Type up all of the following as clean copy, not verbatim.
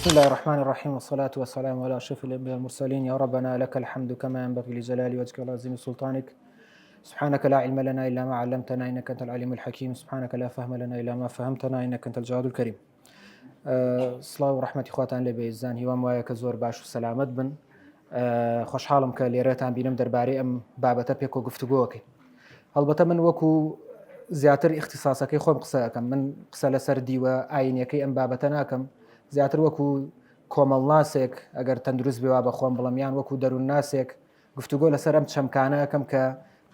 بسم الله الرحمن الرحيم والصلاة والسلام على أشرف الأنبياء والمرسلين يا ربنا لك الحمد كما ينبغي لجلال وجهك العظيم سلطانك سبحانك لا علم لنا إلا ما علمتنا إنك أنت العليم الحكيم سبحانك لا فهم لنا إلا ما فهمتنا إنك أنت الجواد الكريم سڵاو و ڕەحمەتی خواتان لێ بێزان هیوام وایە کە زۆر باش و سەلامەت بن خۆشحاڵم کە لێرەتان بینم دەربارەی ئەم بابەتە پێکۆ گفتوگۆکەین هەڵبەتە من وەکو زیاتر ئیختیساسەکەی خۆم قسە ئەکەم من قسە لەسەر دیوە ئاینیەکەی ئەم بابەتە ناکەم زیاتر وەکو کۆمەڵناسێک ئەگەر تەندروست بێ وا بە خۆم بڵم یان وەکو دەروونناسێک گفتوگۆ لەسەر ئەم چەمکانە ئەکەم کە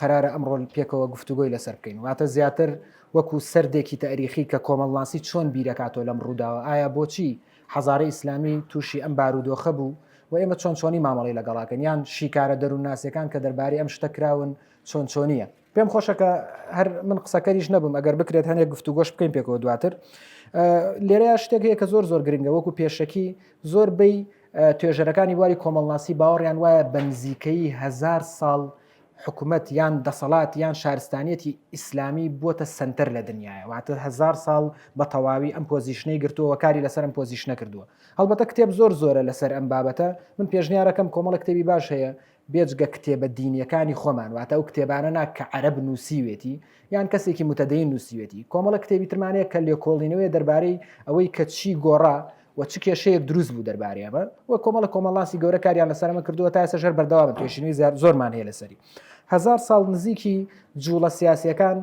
قەرارە ئەمڕۆ پێکەوە گفتوگۆی لەسەر بکەین واتە زیاتر وەکو سەردێکی تەریخی کە کۆمەڵناسی چۆن بیرەکاتەوە لەم ڕووداوە ئایا بۆچی حەزارەی ئیسلامی تووشی ئەم بارودۆخە بوو و ئێمە چۆن چۆنی مامەڵەی لەگەڵاکەن یان شیکارە دەروونناسیەکان کە دەربارەی ئەم شتە کراون چۆن چۆنیە. پێم خۆشە کە هەر من قسەکەریش نەبم ئەگەر بکرێت هەنێک گفتوگۆش بکەین پێکەوە دواتر لێرەیە شتێک هەیە کە زۆر زۆر گرنگە وەکو پێشەکی زۆر بەی توێژەرەکانی بواری کۆمەڵناسی باوەڕیان وایە بە نزیکەیی هزار ساڵ حکومەت یان دەسەڵات یان شارستانیەتی ئیسلامی بووەتە سەنتەر لە دنیاە واتە هزار ساڵ بە تەواوی ئەم position ەی گرتووە کاری لەسەر ئەم position ە کردووە هەڵبەتە کتێب زۆر زۆرە لەسەر ئەم بابەتە من پێشنیارەکەم کۆمەڵە کتێبی باش هەیە بێجگە کتێبە دینیەکانی خۆمان واتە ئەو کتێبانە نا کە عەرەب نووسیوێتی یان کەسێکی متدەین نووسیوێتی کۆمەڵە کتێبی ترمان هەیە کە لێکۆڵینەوەیە دەربارەی ئەوەی کە چی گۆڕا و چ کێشەیەک دروست بوو دەربارەی ئەمە و کۆمەڵە کۆمەڵناسی گەورە کاریان لەسەر ئەمە کردووە تا ئێستاش هەر بەردەوامن توێژینەوەی زۆرمان هەیە لەسەری هەزار ساڵ نزیکی جوڵە سیاسیەکان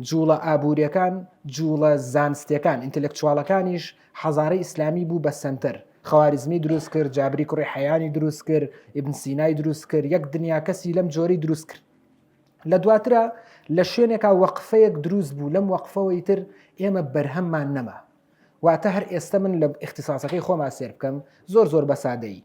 جوڵە ئابووریەکان جوڵە زانستیەکان intellectual ەکانیش حەزارەی ئیسلامی بوو بە سەنتەر خەواریزمی دروست کرد جابری کوڕی حەیانی دروست کرد ئیبن سینای دروست کرد یەک دنیا کەسی لەم جۆری دروست کرد لە دواترا لە شوێنێکا وەقفەیەک دروست بوو لەم وەقفەوەی تر ئێمە بەرهەممان نەما واتە هەر ئێستا من لە ئیختیساسەکەی خۆما سێر بکەم زۆر زۆر بە سادەیی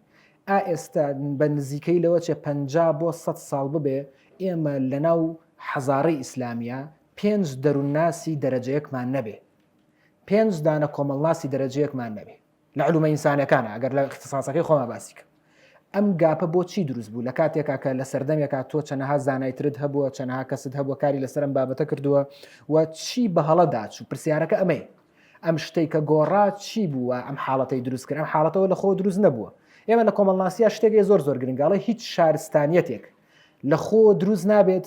ئا ئێستا بە نزیکەی لەوە چێ 50 بۆ 100 ساڵ ببێ ئێمە لەناو حەزارەی ئیسلامیە پێنج دەروونناسی دەرەجەیەکمان نەبێ پێنج دانە کۆمەڵناسی دەرەجەیەکمان نەبێ لە علومە ئینسانەکانە ئەگەر لە اختصاصەکەی خۆما باسی کەم ئەم gap ە بۆچی دروست بوو لە کاتێکا کە لە سەردەمێکا تۆ چەنەها زانای ترت هەبووە چەنەها کەست هەبووە کاری لەسەر ئەم بابەتە کردووە و چی بە هەڵە داچوو پرسیارەکە ئەمەیە ئەم شتێک کە گۆڕا چی بووە ئەم حاڵەتەی دروست کرد ئەم حاڵەتەوە لە خۆ دروست نەبووە ئێمە لە کۆمەڵناسییا شتێک زۆر زۆر گرنگاڵە هیچ شارستانیەتێک لە خۆ دروست نابێت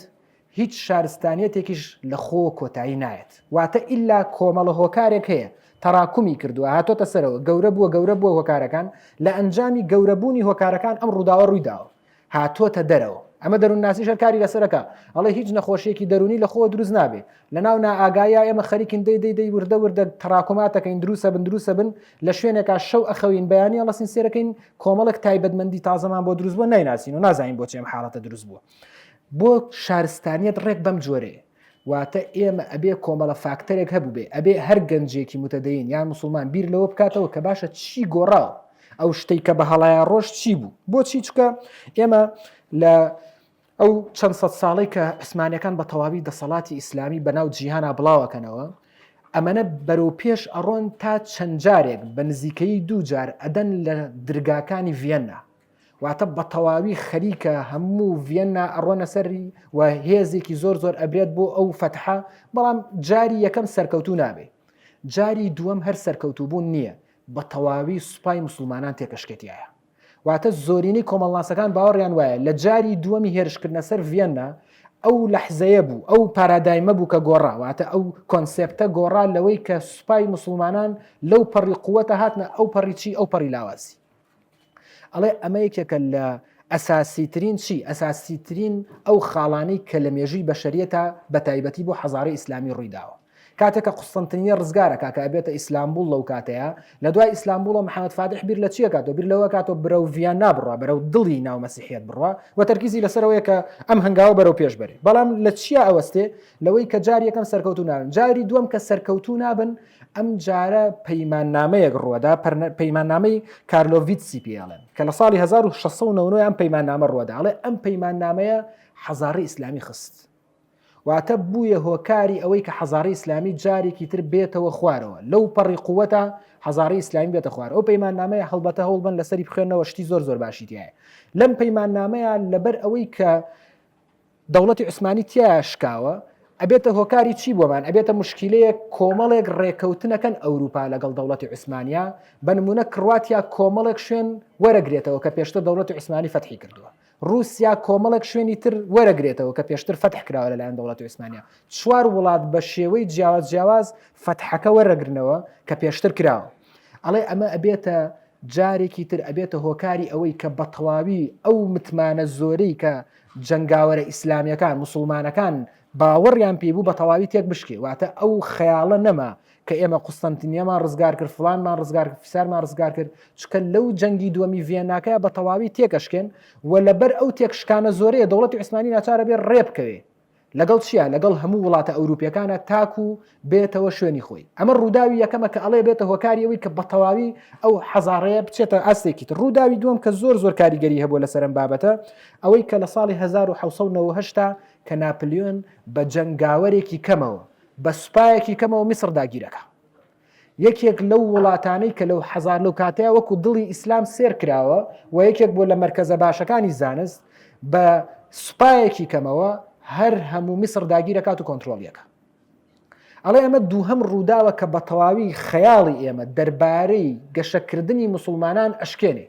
هیچ شارستانیەتێکیش لە خۆوە کۆتایی نایەت. واتە ئیلا کۆمەڵە هۆکارێک هەیە تەراکومی کردووە، هاتۆتە سەرەوە، گەورە بووە گەورە بووە هۆکارەکان، لە ئەنجامی گەورەبوونی هۆکارەکان ئەم ڕووداوە ڕووی داوە، هاتۆتە دەرەوە. ئەمە دەروونناسیش هەر کاری لەسەر ئەکا، ئەڵێ هیچ نەخۆشییەکی دەروونی لە خۆوە دروست نابێ، لەناو نائاگاییا ئێمە خەریکین دەی دەی دەی وردە وردە تەراکومات ئەکەین، دروست ئەبن دروست ئەبن، لە شوێنێکا شەو ئەخەوین بەیانی ئەڵەسین سێرەکەین کۆمەڵێک تایبەتمەندی تازەمان بۆ دروست بووە نایناسین و نازانین بۆچی ئەم حاڵەتە دروست بووە. بۆ شارستانیەت ڕێک بەم جۆرەیە واتە ئێمە ئەبێ کۆمەڵە فاکتەرێک هەبووبێ ئەبێ هەر گەنجێکی متەدەین یان مسلمان بیر لەوە بکاتەوە کە باشە چی گۆڕاوە ئەو شتەی کە بە هەڵایە ڕۆژ چی بوو بۆچی چکە ئێمە لە ئەو چەند سەد ساڵەی کە عوسمانەکان بە تەواوی دەسەڵاتی ئیسلامی بەناو جیهانا بڵاوەکەنەوە ئەمەنە بەرەو پێش ئەڕۆن تا چەند جارێک بە نزیکەیی دوو جار ئەدەن لە درگاکانی ڤیەننا واتە بەتەواوی خەریکە هەموو ڤیەننا ئەڕۆنە سەری و هێزێکی زۆر زۆر ئەبرێت بۆ ئەو فەتحە بەڵام جاری یەکەم سەرکەوتوو نابێ جاری دووەم هەر سەرکەوتووبوون نییە بە تەواوی سوپای مسلمانان تێکەشکێتیایە واتە زۆرینەی کۆمەڵناسەکان باوەڕیان وایە لە جاری دووەمی هێرشکردنە سەر ڤیەننا ئەو لەحزەیە بوو ئەو پارادایمە بوو کە گۆڕا واتە ئەو concept ە گۆڕا لەوەی کە سوپای مسلمانان لەو پەڕی قووەتە هاتنە ئەو پەڕی چی ئەو پەڕی لاوازی ئەڵێ ئەمە یەکێکە لە ئەساسیترین چی؟ ئەساسیترین ئەو خاڵانەی کە لە مێژووی بەشەریەتا بە تایبەتی بۆ حەزارەی ئیسلامی ڕوویداوە. کاتێک کە قوستەنتنیە ڕزگار ئەکا کە ئەبێتە ئیسلامبوڵ لەو کاتەیا، لە دوای ئیسلامبوڵەوە محەمەد فاتیح بیر لە چی ئەکاتەوە؟ بیر لەوە ئەکاتەوە بەرەو ڤیەننا بڕوا، بەرەو دڵی ناو مەسیحیەت بڕوا و تەرکیزی لەسەر ئەوەیە کە ئەم هەنگاوە بەرەو پێش بەرێ. بەڵام لە چیا ئەوەستێ؟ لەوەی کە جاری یەکەم سەرکەوتوو نابن. جاری دووەم کە سەرکەوتوو نابن، ئەم جارە پەیماننامەیەک ڕووەدا، پەیماننامەی کارلۆڤیتسی پێ ئەڵێن، کە لە ساڵی 1699 ئەم پەیماننامە ڕووەدا، ئەڵێ ئەم پەیماننامەیە حەزاڕی ئیسلامی خست. واتە بوویە هۆکاری ئەوەی کە حەزاڕی ئیسلامی جارێکی تر بێتەوە خوارەوە، لەو پەڕی قووەتە حەزاڕی ئیسلامی بێتە خوارەوە. ئەو پەیماننامەیە هەڵبەتە هەوڵبەن لەسەری بخوێنەوە شتی زۆر زۆر باشی تیایە. لەم پەیماننامەیە لەبەر ئەوەی کە دەوڵەتی عوسمانی تیایا شکاوە، ئەبێتە هۆکاری چی بۆمان؟ ئەبێتە مشکیلەیەک کۆمەڵێک ڕێکەوتنەکەن ئەوروپا لەگەڵ دەوڵەتی عوسمانیا، بە نمونە کڕواتیا کۆمەڵێک شوێن وەرەگرێتەوە کە پێشتر دەوڵەتی عوسمانی فەتحی کردووە. ڕووسیا کۆمەڵێک شوێنی تر وەرەگرێتەوە کە پێشتر فەتح کراوە لەلایەن دەوڵەتی عوسمانیا. چوار وڵات بە شێوەی جیاواز جیاواز فەتحەکە وەرەگرنەوە کە پێشتر کراوە. ئەڵێ ئەمە ئەبێتە جارێکی تر ئەبێتە هۆکاری ئەوەی کە بەتەواوی ئەو متمانە زۆرەی کە جەنگاوەرە ئیسلامیەکان، موسڵمانەکان، باوەڕیان پێی بوو بەتەواوی تێک بشکێ. واتە ئەو خەیاڵە نەما کە ئێمە قوستەنتینیەمان ڕزگار کرد، فڵانمان ڕزگار کرد، فیسارمان ڕزگار کرد، چونکە لەو جەنگی دووەمی ڤیەناکەیا بە تەواوی تێکەشکێن و لەبەر ئەو تێکشکانە زۆرەیە دەوڵەتی عوسمانی ناچارە بێ ڕێ بکەوێ لەگەڵ چیا؟ لەگەڵ هەموو وڵاتە ئەوروپیەکانە تاکو بێتەوە شوێنی خۆی. ئەمە ڕووداوی یەکەمە کە ئەڵێ بێتە هۆکاری ئەوەی کە بە تەواوی ئەو حەزاڕەیە بچێتە ئاستێکی تر. ڕووداوی دووەم کە زۆر زۆر کاریگەری هەبووە لەسەر ئەم بابەتە ئەوەی کە لە ساڵی 1798 کە ناپلیۆن بە جەنگاوەرێکی کەمەوە بە سوپایەکی کەمەوە میسڕ داگیرەکا. یەکێک لەو وڵاتانەی کە لەو حەزار لەو کاتەیە وەکو دڵی ئیسلام سێر کراوە و یەکێک بووە لە مەرکەزە باشەکانی زانست بە سوپایەکی کەمەوە هەر هەموو میسڕ داگیرەکات و کۆنترۆڵیەکە. ئەڵێ ئەمە دووهەم ڕووداوە کە بە تەواوی خەیاڵی ئێمە دەربارەی گەشەکردنی موسڵمانان ئەشکێنێ.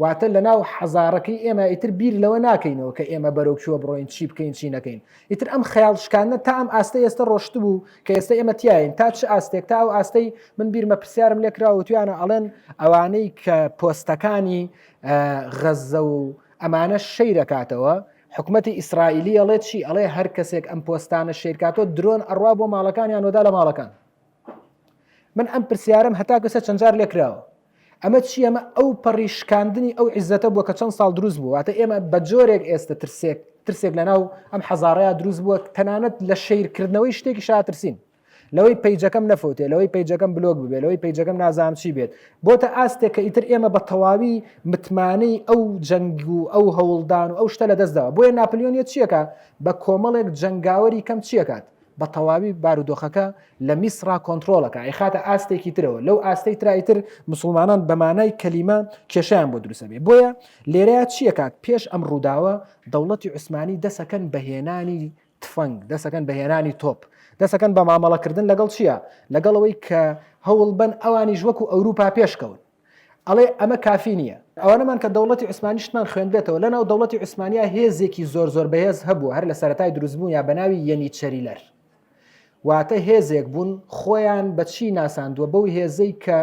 واتە لەناو حەزارەکەی ئێمە ئیتر بیر لەوە ناکەینەوە کە ئێمە بەرەو کوێ بڕۆین چی بکەین چی نەکەین ئیتر ئەم خەیاڵ شکاندنە تا ئەم ئاستەی ئێستا ڕۆشتبوو کە ئێستا ئێمە تیاین تا چ ئاستێک تا ئەو ئاستەی من بیرمە پرسیارم لێکراوە وتویانە ئەڵێن ئەوانەی کە پۆستەکانی غەززە و ئەمانە شەیرەکاتەوە حکومەتی ئیسرائیلی ئەڵێ چی ئەڵێ هەر کەسێک ئەم پۆستانە شەیرکاتەوە درۆن ئەڕوا بۆ ماڵەکانیان وەدا لە ماڵەکان من ئەم پرسیارم هەتا کەسە چەند جار لێکراوە ئەمە چی ئەمە ئەو پەڕی شکاندنی ئەو عیزەتە بووە کە چەند ساڵ دروست بوو واتە ئێمە بە جۆرێک ئێستا ترسێک ترسێک لەناو ئەم حەزارەیە دروست بووە تەنانەت لە شەیرکردنەوەی شتێکی شاترسین لەوەی page ەکەم نەفەوتێ لەوەی page ەکەم block ببێ لەوەی page ەکەم نازانم چی بێت بۆتە ئاستێک کە ئیتر ئێمە بە تەواوی متمانەی ئەو جەنگ و ئەو هەوڵدان و ئەو شتە لەدەستداوە بۆیە ناپلیۆنیە چیەکە بە کۆمەڵێک جەنگاوەری کەم چیەکات بە تەواوی بارودۆخەکە لە میسڕا کۆنترۆڵەکە ئەیخاتە ئاستێکی ترەوە لەو ئاستەی ترا ئیتر مسوڵمانان بە مانای کەلیمە کێشەیان بۆ دروستە بێ بۆیە لێرەیە چیەکات پێش ئەم ڕووداوە دەوڵەتی عوسمانی دەسەکەن بەهێنانی تفەنگ دەسەکەن بەهێنانی تۆپ دەسەکەن بە مامەڵەکردن لەگەڵ چییە لەگەڵ ئەوەی کە هەوڵ بن ئەوانیش وەکو ئەوروپا پێشکەون ئەڵێ ئەمە کافی نییە. ئەوانەمان کە دەوڵەتی عوسمانیشتمان خوێندبێتەوە، لەناو دەوڵەتی عوسمانیا هێزێکی زۆر زۆر بەهێز هەبوو هەر لە سەرەتای دروستبوونیا بە ناوی یەنیچەریلەر. واتە هێزێک بوون خۆیان بە چی ناساندووە بەو هێزەی کە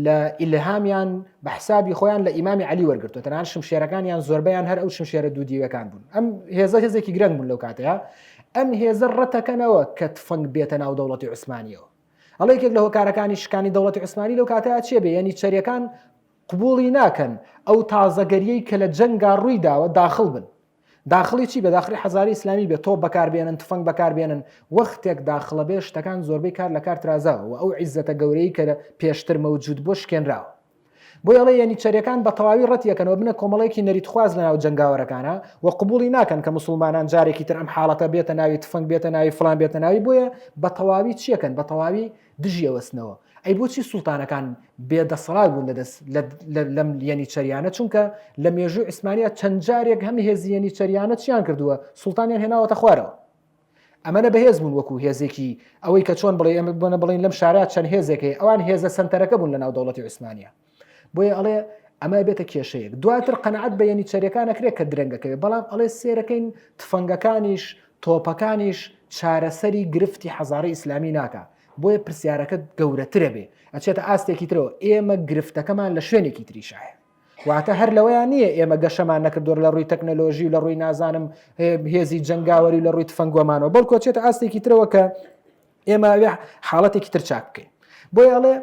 لە ئیلهامیان بە حسابی خۆیان لە ئیمامی عەلی وەرگرتووە تەنانەت شمشێرەکانیان زۆربەیان هەر ئەو شمشێرە دوو دیوەکان بوون ئەم هێزە هێزێکی گرنگ بوون لەو کاتەیە ئەم هێزە ڕەتەکەنەوە کە تفەنگ بێتە ناو دەوڵەتی عوسمانیەوە ئەڵێ یەکێک لە هۆکارەکانی شکانی دەوڵەتی عوسمانی لەو کاتەیا چیە بێ یەنیچەریەکان قبوڵی ناکەن ئەو تازەگەریەی کە لە جەنگا ڕووی داوە داخڵ بن داخڵی چی بێ داخڵی حەزاری ئیسلامی بێ تۆپ بەکاربێنن تفەنگ بەکاربێنن وەختێک داخڵە بێ شتەکان زۆربەی کار لە کار ترازاوە و ئەو عیزەتە گەورەی کە پێشتر مەوجود بۆ شکێنراوە بۆیە ئەڵێ یەنیچەریەکان بە تەواوی ڕەتیەکەنەوە بنە کۆمەڵێکی نەریتخواز لەناو جەنگاوەرەکانا و قبوڵی ناکەن کە موسڵمانان جارێکی تر ئەم حاڵەتە بێتە ناوی تفەنگ بێتە ناوی فڵان بێتە ناوی بۆیە بە تەواوی چیەکەن بە تەواوی دژی ئەوەستنەوە ئەی بۆچی سوڵتانەکان بێ دەسەڵات بوون لەدەست لەم یەنیچەریانە چونکە لە مێژوو عیسمانیا چەند جارێک هەم هێزی یەنیچەریانە چیان کردووە سوڵتانیان هێناوەتە خوارەوە ئەمەنە بەهێز بوون وەکو هێزێکی ئەوەی کە چۆن بڵێ ئەمە بۆنە بڵین لەم شارە چەند هێزێک هەیە ئەوان هێزە سنتەرەکە بوون لە ناو دەوڵەتی عوسمانیا بۆیە ئەڵێ ئەمە بێتە کێشەیەک دواتر قەنەعەت بە یەنیچەریەکان ئەکرێت کە درەنگەکەوێت بەڵام ئەڵێ سێرەکەین تفەنگەکانیش تۆپەکانیش چارەسەری گرفتی حەزارەی ئیسلامی ناکا بۆیە پرسیارەکە گەورەترە بێ ئەچێتە ئاستێکی ترەوە ئێمە گرفتەکەمان لە شوێنێکی تریشایە واتە هەر لەوەیان نییە ئێمە گەشەمان نەکردووە لە ڕووی تەکنەلۆژی و لە ڕووی نازانم هێزی جەنگاوەری و لە ڕووی تفەنگۆمانەوە بەڵکۆ چێتە ئاستێکی ترەوە کە ئێمە ئەوێ حاڵەتێکی تر چاک بکەین بۆیە ئەڵێ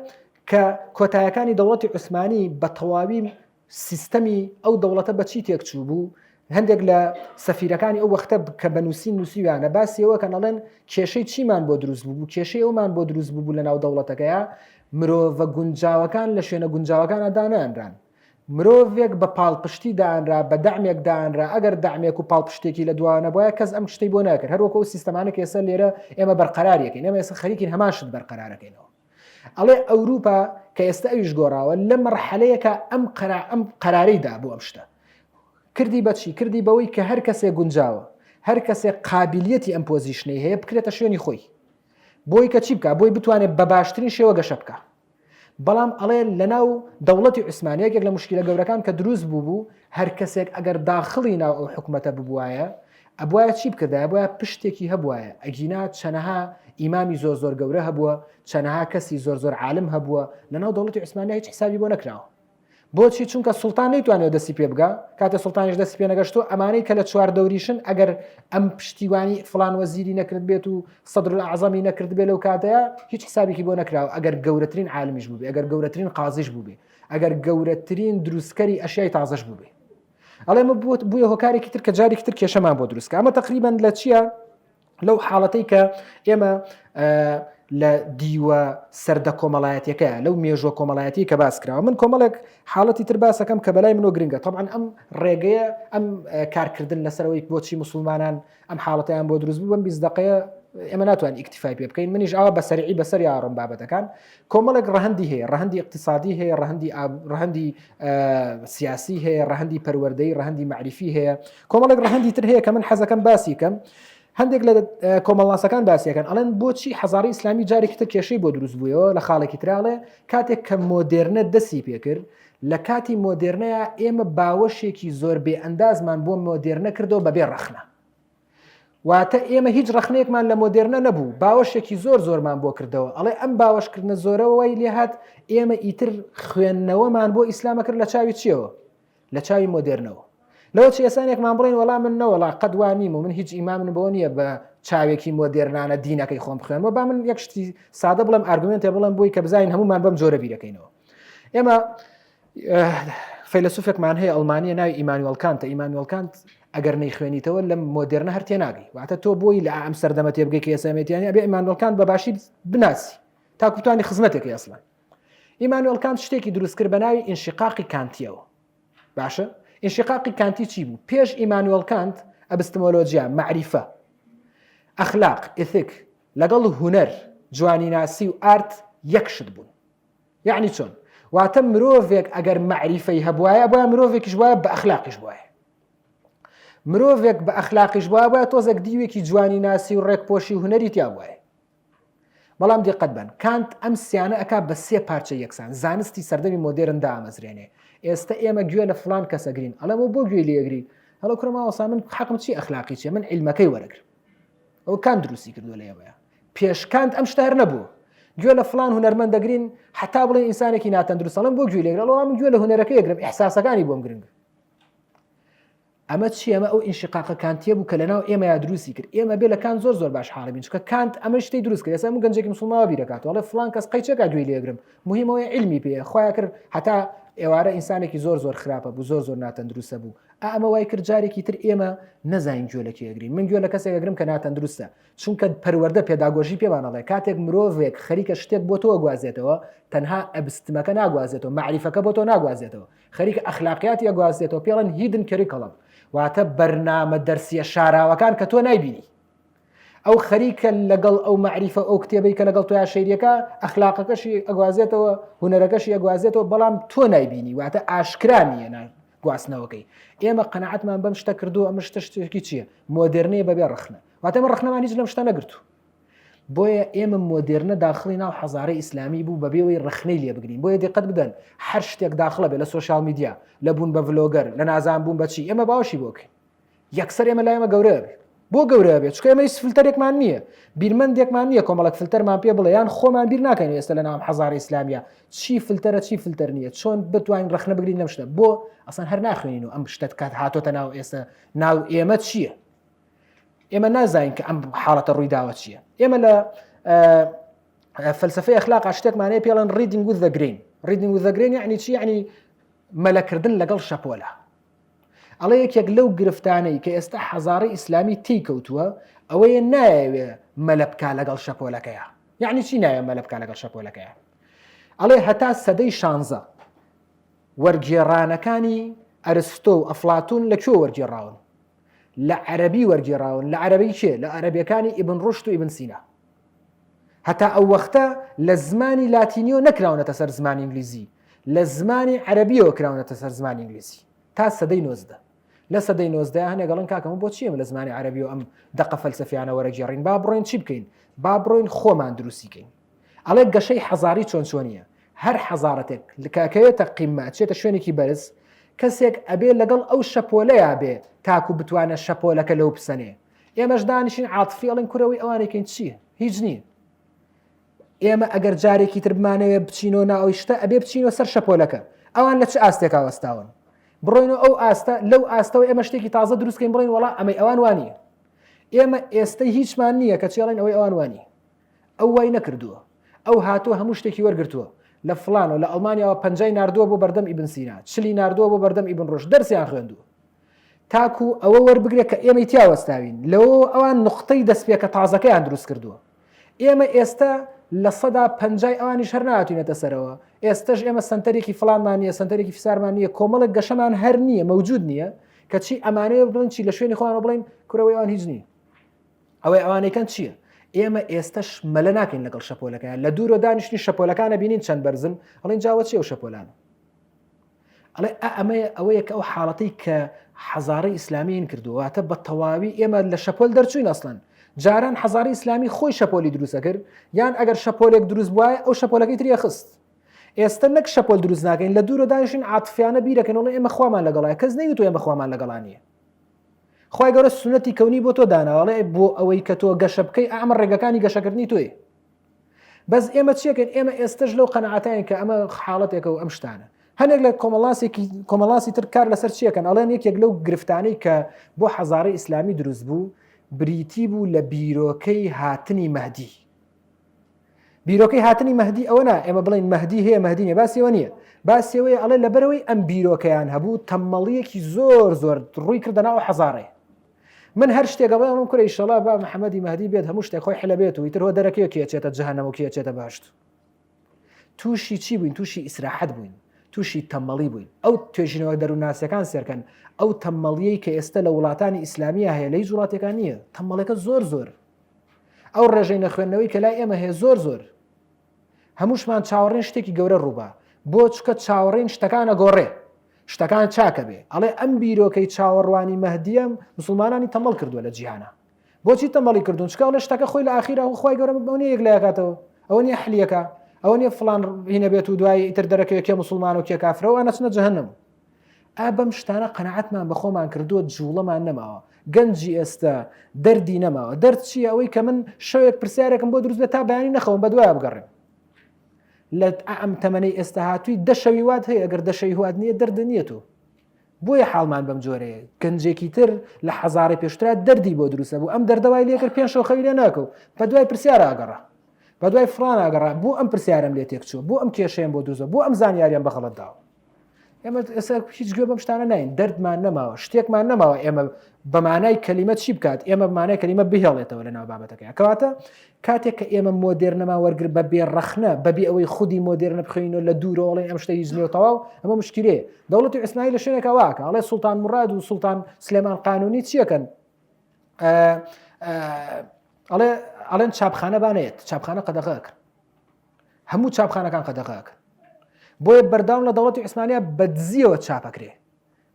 کە کۆتایەکانی دەوڵەتی عوسمانی بە تەواوی سیستەمی ئەو دەوڵەتە بەچی تێکچوو بوو هەندێک لە سەفیرەکانی ئەو وەختە کە بە نووسین نووسیویانە باسی ئەوە کەن ئەڵێن کێشەی چیمان بۆ دروست بوو کێشەی ئەومان بۆ دروست بوو لە ناو دەوڵەتەکەیا مرۆڤە گونجاوەکان لە شوێنە گونجاوەکانە دانانران مرۆڤێک بە پاڵپشتی دانرا بە دەعمێک دانرا ئەگەر دەعمێک و پاڵپشتێکی لە دوانە بواە کەس ئەم شتەی بۆ ناکرد هەروەکو ئەو سیستەمانە کە ئێستا لێرە ئێمە بەرقەراریەکەین ئێمە ئێستا خەریکین هەمان شت بەرقەرارەکەینەوە ئەڵێ ئەوروپا کە ئێستا ئەویش گۆڕاوە لە مەرحەلەیەکە ئەم قەرا ئەم قەرارەی دا بۆ ئەم شتە کردی بەچی کردی بەوەی کە هەر کەسێک گونجاوە. هەر کەسێک قابلیەتی ئەم position ەی هەیە بکرێتە شوێنی خۆی بۆی کە چی بکە بۆی بتوانێت بە باشترین شێوە گەشە بکە بەڵام ئەڵێ لەناو دەوڵەتی عوسمانی یەکێک لە مشکلە گەورەکان کە دروست بوو بوو هەر کەسێک ئەگەر داخڵی ناو ئەو حکومەتە ببوایە ئەبوایە چی بکردایە بۆیە پشتێکی هەبوایە ئەگینا چەنەها ئیمامی زۆر زۆر گەورە هەبووە چەنەها کەسی زۆر زۆر عالم هەبووە لەناو دەوڵەتی عوسمانیا هیچ حسابی بۆ نەکراوە بۆچی؟ چونکە سوڵتان نەیتوانیوە دەستی پێ بگا، کاتێ سوڵتانیش دەستی پێ نەگەشتووە، ئەمانەی کە لە چواردەوریشن ئەگەر ئەم پشتیوانی فڵان وەزیری نەکردبێت و سەدرولئەعزەمی نەکردبێ لەو کاتەیا هیچ حسابێکی بۆ نەکراوە ئەگەر گەورەترین عالمیش بووبێ، ئەگەر گەورەترین قازیش بووبێ، ئەگەر گەورەترین دروستکەری ئەشیای تازەش بووبێ. ئەڵێ ئەمە بووە هۆکارێکی تر کە جارێکی تر کێشەمان بۆ دروست کە ئەمە تەقریبەن لە چییە؟ لەو حاڵەتەی کە ئێمە لە دیوە سەردە کۆمەڵایەتەکە لەو مێژوە کۆمەڵایەتی کە باس کراوە من کۆمەڵێک حاڵەتی تر باسەکەم کە بەلای منۆ گرنگە طبعا ئەم ڕێگەیە ئەم کارکردن لەسەرەوەی بۆچی مسلمانان ئەم حاڵەتیان بۆ دروست بوو بەم 20 دقەیە ئێمە ناتوان ئیکتیفای پێ بکەین منیش ئاوا بە سەرعی بەسەر یاڕم بابەتەکان کۆمەڵێک ڕەهەندی هەیە ڕەهەندی اقتصادی هەیە ڕەهەندی ڕەهەندی سیاسی هەیە ڕەهەندی پەروەردەی ڕەهەندی مەعریفی هەیە کۆمەڵێک ڕەهەندی تر هەیە کە من حەزەکەم باسی کەم هەندێک لە کۆمەڵناسەکان باسیەکەن ئەڵێن بۆچی حەزاری ئیسلامی جارێکی تر کێشەی بۆ دروست بوویەوە لە خاڵێکی تراڵێ کاتێک کە مۆدێرنە دەسی پێکرد لە کاتی مۆدێرنەیە ئێمە باوەشێکی زۆر بێ ئەندازمان بۆ مۆدێرنە کردەوە بەبێ ڕەخنە واتە ئێمە هیچ ڕەخنەیەکمان لە مۆدێرنە نەبوو، باوەشێکی زۆر زۆرمان بۆ کردەوە، ئەڵێ ئەم باوەشکردنە زۆرەوە وای لێهات ئێمە ئیتر خوێندنەوەمان بۆ ئیسلامە کرد لە چاوی چیەوە؟ لە چاوی مۆدێرنەوە. لەوە چی ئێسانێکمان بڵێن وەڵا من نەوەڵا قەت وا نیم و من هیچ ئیمامن بۆ نییە بە چاوێکی مۆدێرنانە دینەکەی خۆم بخوێنمەوە با من یەک شتی سادە بڵێم ئارگومێنتێ بڵێم بۆی کە بزانین هەمومان بەم جۆرە بیرەکەینەوە. ئێمە فەیلەسوفێکمان هەیە ئەڵمانیە ناوی ئیمانوێل کانتە ئیمانوێل کانت ئەگەر نەیخوێنیتەوە لەم مۆدێرنە هەر تێناگەی واتە تۆ بۆی لە ئەم سەردەمە تێبگەی کە ئێسامێتیانی ئەبێ ئیمانوێل کانت بە باشی بناسی تاکو بتوانی خزمەتێکی ئەسڵەن ئیمانوێل کانت شتێکی دروست کرد بە ناوی ئینشقاقی کانتیەوە باشە ئینشقاقی کانتی چی بوو پێش ئیمانوێل کانت ئەبستمۆلۆژیا مەعریفە ئەخلاق ethic لەگەڵ هونەر جوانیناسی و art یەک شت بوون یەعنی چۆن؟ واتە مرۆڤێک ئەگەر مەعریفەی هەبوایە ئەبوایە مرۆڤێکیش بوایە بە ئەخلاقیش بوایە. مرۆڤێک بە ئەخلاقیش بوایە بوایە تۆزێک دیوێکی جوانی ناسی و ڕێکپۆشی و هونەری تیا بوایە. بەڵام دیقەت بن کانت ئەم سیانە ئەک بە سێ پارچە یەکسان زانستی سەردەمی مۆدێرن دامەزرێنێ ئێستا ئێمە گوێ لە فلان کەسەگرین ئەڵێمەوە بۆ گوێی لێگری هەڵۆ کوڕە مامۆستا من حەقم چی ئەخلاقی چیە من عیلمەکەی وەرەگرم ئەو کانت دروستی کردووە لە ئێمەیە پێش کانت ئەم شتە هەر نەبوو گوێ لە فلان هونەرمەند دەگرین حتا بڵێن ئینسانێکی ناتەندروست ئەڵێم بۆ گوێ لێگرە ئەڵێم من گوێ لە هونەرەکەی ئەگرم ئیحساسەکانی بۆم گرنگ ئەمە چی ئەمە ئەو ئینشقاقە کانتیە بوو کە لەناو ئێمەیا دروستی کرد ئێمە بێ لە کانت زۆر زۆر باش حاڵی بین چونکە کانت ئەمە شتەی دروست کرد ئێستا هەموو گەنجێکی مسوڵماوە بیرەکاتەوە ئەڵێ فلان کەس قەیچێکا گوێی لێگرم مهمەوەی علمی پێیە خوایە کرد هەتا ئێوارە ئینسانێکی زۆر زۆر خراپە بوو زۆر زۆر ناتەندروستە بوو ئەمە وای کرد جارێکی تر ئێمە نەزانین گوێ لە کێ ئەگرین من گوێ لە کەسێک ئەگرم کە ناتەندروستە چونکە پەروەردە پێداگۆژی پێمان ئەڵێ کاتێک مرۆڤێک خەریکە شتێک بۆ تۆ ئەگوازێتەوە تەنها ئەبستمەکە ناگوازێتەوە مەعریفەکە بۆ تۆ ناگوازێتەوە خەریکە ئەخلاقیاتی ئەگوازێتەوە پێڵەن hidden curriculum واتە بەرنامە دەرسیە شاراوەکان کە تۆ نایبینی ئەو خەریکە لەگەڵ ئەو مەعریفە ئەو کتێبەی کە لەگەڵ تۆیا شەیریەکە ئەخلاقەکەشی ئەگوازێتەوە هونەرەکەشی ئەگوازێتەوە بەڵام تۆ نایبینی واتە ئاشکرا نییە گواستنەوەکەی ئێمە قەنەعەتمان بەم شتە کردو ئەمە شتە شتێکی چییە مۆدێرنەیە بەبێ ڕەخنە واتە ئێمە ڕەخنەمان هیچ لەم شتە نەگرتو بۆیە ئێمە مۆدێرنە داخڵی ناو حەزارەی ئیسلامی بوو بەبێەوەی ڕەخنەی لێ بگرین بۆیە دقت بدەن هەر شتێک داخڵە بێ لە social media لە بوون بە vlogger لە نازان بوون بەچی ئێمە باوەشی بۆکەین یەکسەر ئێمە لای ئێمە گەورە بێت بۆ گەورە بێت چونکە ئێمە هیچ فلتەرێکمان نییە بیرمەندێکمان نییە کۆمەڵک فلتەرمان پێ بڵێ یان خۆمان بیر ناکەین ئێستا لە ناوم حەزار ئیسلامیە چی فلتەرە چی فلتەر نییە چۆن بتوانین ڕەخنە بگرین لەم شتە بۆ ئەسان هەر ناخوێنین و ئەم شتەت کات هاتۆتە ناو ئێستا ناو ئێمە چییە ئێمە نازانین کە ئەم حاڵەتە ڕووی داوە چییە ئێمە لە فەلسفەی ئەخلاق شتێکمانەیە پێڵەن reading with the grain reading with the grain یعنی چی یعنی مەلەکردن لەگەڵ شەپۆلە ئەڵێ یەکێک لەو گرفتانەی کە ئێستا حەزارەی ئیسلامی تێی کەوتووە ئەوەیە نایەوێ مەلە بکا لەگەڵ شەپۆلەکەیا. یەعنی چی نایەوێ مەلە بکا لەگەڵ شەپۆلەکەیا؟ ئەڵێ هەتا سەدەی شانزە وەرگێڕانەکانی ئەرستۆ و ئەفلاتون لە کوێ وەرگێڕاون؟ لە عەرەبی وەرگێڕاون لە عەرەبی کێ؟ لە عەرەبیەکانی ئیبن ڕوشد و ئیبن سینا. هەتا ئەو وەختە لە زمانی لاتینیەوە نەکراونەتە سەر زمانی ئینگلیزی، لە زمانی عەرەبیەوە کراونەتە سەر زمانی ئینگلیزی تا سەدەی 19. لە سەدەی نۆزدەیا هەنێک ئەڵێن کاکە ئەمە بۆ چییە لە زمانی عەرەبی و ئەم دەقە فەلسەفیانە وەرەگێڕین با بڕۆین چی بکەین با بڕۆین خۆمان دروستی کەین ئەڵێ گەشەی حەزاری چۆن چۆنیە هەر حەزارەتێک لکاکەوێتە قیمە چێتە شوێنێکی بەرز کەسێک ئەبێ لەگەڵ ئەو شەپۆلەیا بێ تاکو بتوانە شەپۆلەکە لەو پسەنێ ئێمەش دانیشین عاتفی ئەڵێن کورەوەی ئەوانێکین چییە هیچ نییە ئێمە ئەگەر جارێکی تر بمانەوێ بچینەوە ناوی شتە ئەبێ بچینەوە سەر شەپۆلەکە ئەوان لە چ ئاستێکا وەستاون بڕۆینەوە ئەو ئاستە لەو ئاستەوە ئێمە شتێکی تازە دروستکەین بڵین وڵا ئەمەی ئەوان وانە ئێمە ئێستا هیچمان نییە کە چێڵین ئەوەی ئەوان وانی ئەو وای نەکردووە ئەو هاتووە هەموو شتێکی وەرگتووە لە فلانەوە لە ئەڵمانیاوە پەنجای نردووە بۆ بەردەم ئیبن سینا چلی نردووە بۆ بەردەم ئیبن ڕۆژ دەرسیان خوێندووە تاکو ئەوە وەربگرێت کە ئێمەی تیا وەستاوین لەوە ئەوان نقطەی دەستپێکە تازەکەیان دروست کردووە ئێمە ئێستا 50% ئەوانیش هەر ناتوینێتە سەرەوە ئێستش ئێمە سنتەرێکی فلانمان نییە سنتەرێکی فسارمان نییە کۆمەڵێک گەشەمان هەر نییە مەوجود نییە کەچی ئەمانەیە بڵین چی لە شوێنی خۆیان بڵین کورەوەی ئەوان هیچ نییە ئەوەی ئەوانەیکەن چییە؟ ئێمە ئێستش مەلە ناکەین لەگەڵ شەپۆلەکەیان لە دوورۆ دانیشتنی شەپۆلەکانە بینین چەند بەرزن ئەڵێن جاوە چی ئەو شەپۆلانە ئەڵێ ئا ئەمەیە ئەوەیە کە ئەو حاڵەتەی کە حەزارەی ئیسلامی کردووە واتە بە تەواوی ئێمە لە شەپۆل دەرچوین ئەسڵەن جاران حەزاری ئیسلامی خۆی شەپۆلی دروستە کرد یان ئەگەر شەپۆلێک دروست بواە ئەو شەپۆلەکەی تری خست ئێستا نەک شەپۆل دروست ناکەین لە دوورە دانیشین عاتفیانە بیرەکەن وڵێ ئێمە خوامان لەگەڵای کەس نەیوتووە ئێمە خوامان لەگەڵا نییە خوای گەورە سونەتی کەونی بۆ تۆ داناوەڵێ بۆ ئەوەی کە تۆ گەشە بکەی ئەمە ڕێگەکانی گەشەکردنی تۆی بەس ئێمە چیەکەین ئێمە ئێستش لەو قەنەعاتین کە ئەمە حاڵەتێکە و ئەم شتانە هەندێک لە کۆمەڵاسێکی کۆمەڵاسی تر کار لەسەر چیەکەن ئەڵێن یەکێک لەو گرفتانەی کە بۆ حەزارەی ئیسلامی دروست بوو بریتی بوو لە بیرۆکەی هاتنی مەهدی بیرۆکەی هاتنی مەهدی ئەوە نا ئێمە بڵین مەهدی هەیە مەهدی نیە باسیەوە نییە باسیەوەی ئەڵێ لەبەرەوەی ئەم بیرۆکەیان هەبوو تەمەڵیەکی زۆر زۆر ڕووی کردە ناو حەزارەیە من هەر شتێک ئەڵێم کورە ئیشەڵا با محەممەدی مەهدی بێت هەموو شتێک خۆی حلە بێت و ئیتر هۆ دەرەکەیە کێ چێتە جەهەنەم و کێ چێتە بەهەشت تووشی چی بووین تووشی ئیسراحەت بووین تووشی تەمەڵی بووین ئەو توێژینەوە دەروونناسیەکان سێرکەن ئەو تەمەڵیەی کە ئێستا لە وڵاتانی ئیسلامیە هەیە لە هیچ وڵاتێکان نییە تەمەڵەکە زۆر زۆر ئەو ڕێژەی نەخوێندنەوەی کە لای ئێمە هەیە زۆر زۆر هەمووشمان چاوەڕێن شتێکی گەورە ڕووبا بۆ چکە چاوەڕێن شتەکانە گۆڕێ شتەکان چاکە بێ ئەڵێ ئەم بیرۆکەی چاوەڕوانی مەهدیەم مسلمانانی تەمەڵ کردووە لە جیهانە بۆچی تەمەڵی کردوون چکە ئەڵێ شتەکە خۆی لە ئاخیرا و خوای گەورە بەو نیە یەک لایەکاتەوە ئەوە نیە حلیەکە ئەوە نیە فلان هینە بێت و دوای ئیتر دەرەکەوێت کێ مسلمان و کێ کافرە و ئەنەچنە جەهەنەم ئا بەم شتانە قەناعەتمان بە خۆمان کردووە جوڵەمان نەماوە گەنجی ئێستا دەردی نەماوە دەرد چییە ئەوەی کە من شەوێک پرسیارێکم بۆ دروست بێت تا بەیانی نەخەوم بە دوای بگەڕێم لە ئەم تەمەنەی ئێستا هاتووی دەشەوی وات هەیە ئەگەر دەشەوی وات نییە دەرد نییە تۆ بۆیە حاڵمان بەم جۆرەیە گەنجێکی تر لە حەزارە پێشترا دەردی بۆ دروستە بوو ئەم دەردەوای لێکرد پێ شەو خەوی لێ ناکەو بە دوای پرسیار ئاگەڕا بە دوای فڵان ئاگەڕا بۆ ئەم پرسیارم لێ تێکچوو بۆ ئەم کێشەیەم بۆ دروستە بۆ ئەم زانیاریان بە غەڵەت داوە ئێمە ئێستا هیچ گوێ بەم شتانە ناین دەردمان نەماوە شتێکمان نەماوە ئێمە بەمانای کەلیمە چی بکات ئێمە بمانای کەلیمە بهێڵێتەوە لە ناو بابەتەکە کەواتە کاتێک کە ئێمە مۆدێرنەمان وەرگر بە بێ ڕەخنە بەبێ ئەوەی خودی مۆدێرنە بخوێنەوە لە دوورەوەڵێن ئەم شتە هیچ نییە تەواو ئەمە مشکلەیە دەوڵەتی عوسمانی لە شوێنێکە واکە ئەڵێ سوڵتان موراد و سوڵتان سلێمان قانونی چیەکەن ئەڵێ ئەڵێن چاپخانە بانێت چاپخانە قەدەغەکە هەموو چاپخانەکان قەدەغەکەن بۆیە بەردەوام لە دەوڵەتی عوسمانیا بەدزیەوە چاپەکرێ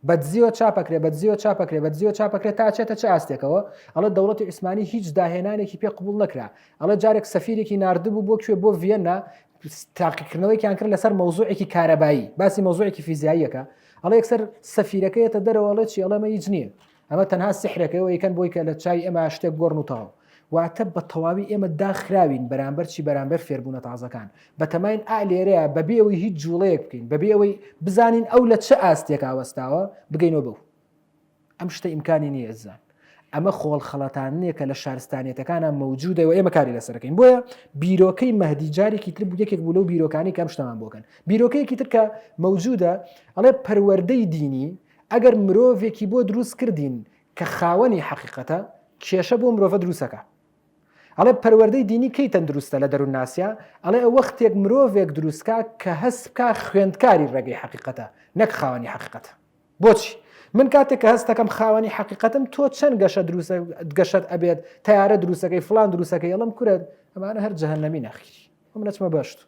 بەدزیەوە چاپەکرێ بەدزیەوە چاپەکرێ بەدزیەوە چاپەکرێ تا چێتە چ ئاستێکەوە ئەڵێ دەوڵەتی عوسمانی هیچ داهێنانێکی پێ قبول نەکرا ئەڵێ جارێک سەفیرێکی ناردبوو بۆ کوێ بۆ ڤیەننا تاقیکردنەوەیکیان کرد لەسەر مەوزوعێکی کارەبایی باسی مەوزوعێکی فیزیاییەکە ئەڵێ یەکسەر سەفیرەکەیەتە دەرەوە ئەڵێ چی ئەڵێ ئەمە هیچ نییە ئەمە تەنها سحرەکەی ئەیکەن بۆی کە لە چای ئێمە شتێک گۆڕن و تەواو واتە بە تەواوی ئێمە داخراوین بەرامبەر چی بەرامبەر فێربوونە تازەکان بەتەماین ئا لێرەیە بەبێ ئەوەی هیچ جوڵەیەک بکەین بەبێ ئەوەی بزانین ئەو لە چ ئاستێکا وەستاوە بگەینەوە بەو ئەم شتە ئیمکانی نییە ئەزان ئەمە خۆڵ خەڵەتاننێکە لە شارستانیەتەکانە مەوجودە و ئێمە کاری لەسەرەکەین بۆیە بیرۆکەی مەهدی جارێکی تر بوو یەکێک بوو لەو بیرۆکانی کە ئەم شتەمان بۆکەن بیرۆکەیەکی تر کە مەوجودە ئەڵێ پەروەردەی دینی ئەگەر مرۆڤێکی بۆ دروست کردین کە خاوەنی حەقیقەتە کێشە بۆ مرۆڤە دروستەکە ئەڵێ پەروەردەی دینی کەی تەندروستە لە دەروونناسیا ئەڵێ وەختێک مرۆڤێک دروستکا کە هەست بکا خوێندکاری ڕێگەی حەقیقەتە نەک خاوەنی حەقیقەتە بۆچی من کاتێک کە هەستەکەم خاوەنی حەقیقەتم تۆ چەند گەشە دروستە گەشەت ئەبێت تیارە دروستەکەی فلان دروستەکەی ئەڵم کورە ئەمانە هەر جەهەنەمی نەخیری من نەچمە بەشت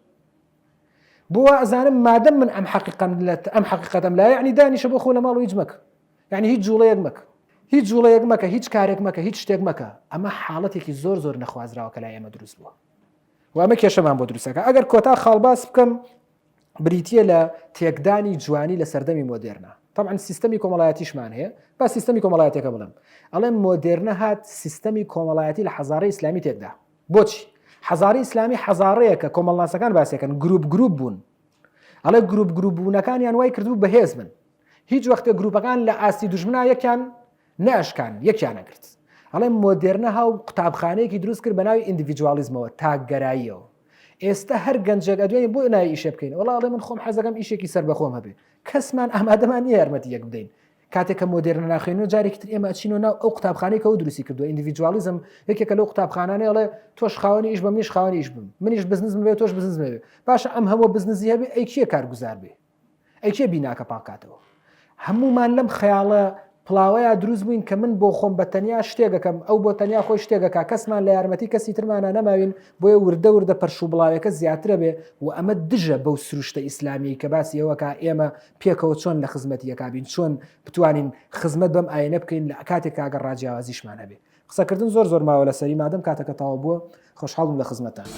بۆ وا ئەزانم مادەم من ئەم حەقیقەم لە ئەم حەقیقەتەم لایە یعنی دانیشە بۆ خۆ لە ماڵ و هیچ مەکە. یعنی هیچ جوڵەیەک مەکە هیچ جوڵەیەک مەکە هیچ کارێک مەکە هیچ شتێک مەکە ئەمە حاڵەتێکی زۆر زۆر نەخوازراوە کە لای ئێمە دروست بووە و ئەمە کێشەمان بۆ دروستەکە ئەگەر کۆتا خاڵ باس بکەم بریتە لە تێکدانی جوانی لە سەردەمی مۆدێرنا طبعا سیستەمی کۆمەڵایەتیشمان هەیە با سیستەمی کۆمەڵایەتەکە بڵێم ئەڵێم مۆدێرنە هات سیستەمی کۆمەڵایەتی لە حەزارە ئیسلامی تێکدا بۆچی حەزاری ئیسلامی حەزارەیەکە کۆمەڵناسەکان باسیەکەن گروپ گروپ بوون ئەڵێ گروپ گروپ بوونەکانیان وای کردبوو بەهێز بن هیچ وەختێ گروپەکان لە ئاستی دوژمنا یەکیان نەئەشکان یەکیان ئەگرت. ئەڵێ مۆدێرنە هاو قوتابخانەیەکی دروست کرد بە ناوی individualism ەوە، تاکگەراییەوە. ئێستا هەر گەنجێک ئەدوێنێ بۆ نایە ئیشێ بکەین؟ وەڵا ئەڵێ من خۆم حەزەکەم ئیشێکی سەربەخۆم هەبێ. کەسمان ئامادەمان نییە یارمەتی یەک بدەین. کاتێک کە مۆدێرنە ناخوێنینەوە جارێکی تر ئێمە ئەچینەوە ناو ئەو قوتابخانەی کە ئەو دروستی کردووە. individualism یەکێکە لەو قوتابخانانەی ئەڵێ تۆش خاوەنی ئیش بە منیش خاوەنی ئیش بم. منیش بزنسم هەبێ تۆش بزنست هەبێ. باشە ئەم هەموو بزنسی هەبێ ئەی کێ کارگوزار بێ؟ ئەی کێ بیناکە پاکاتەوە؟ هەموومان لەم خەیاڵە پڵاوەیا دروست بووین کە من بۆ خۆم بە تەنیا شتێکەکەم ئەو بۆ تەنیا خۆی شتێکەکە کەسمان لە یارمەتی کەسی ترمانە نەماوین بۆیە وردە وردە پەرش و بڵاوێکە زیاترە بێ و ئەمە دژە بەو سروشتە ئیسلامیی کە باسی ئەوەکە ئێمە پێکەوە چۆن لە خزمەتی یەکا بین چۆن بتوانین خزمەت بەم ئاینە بکەین لە کاتێک کاگە ڕاجیاوازیشمان هەبێ قسەکردن زۆر زۆر ماوە لەسەری مادەم کاتەکە تەواو بووە خۆشحاڵم لە خزمەتتان.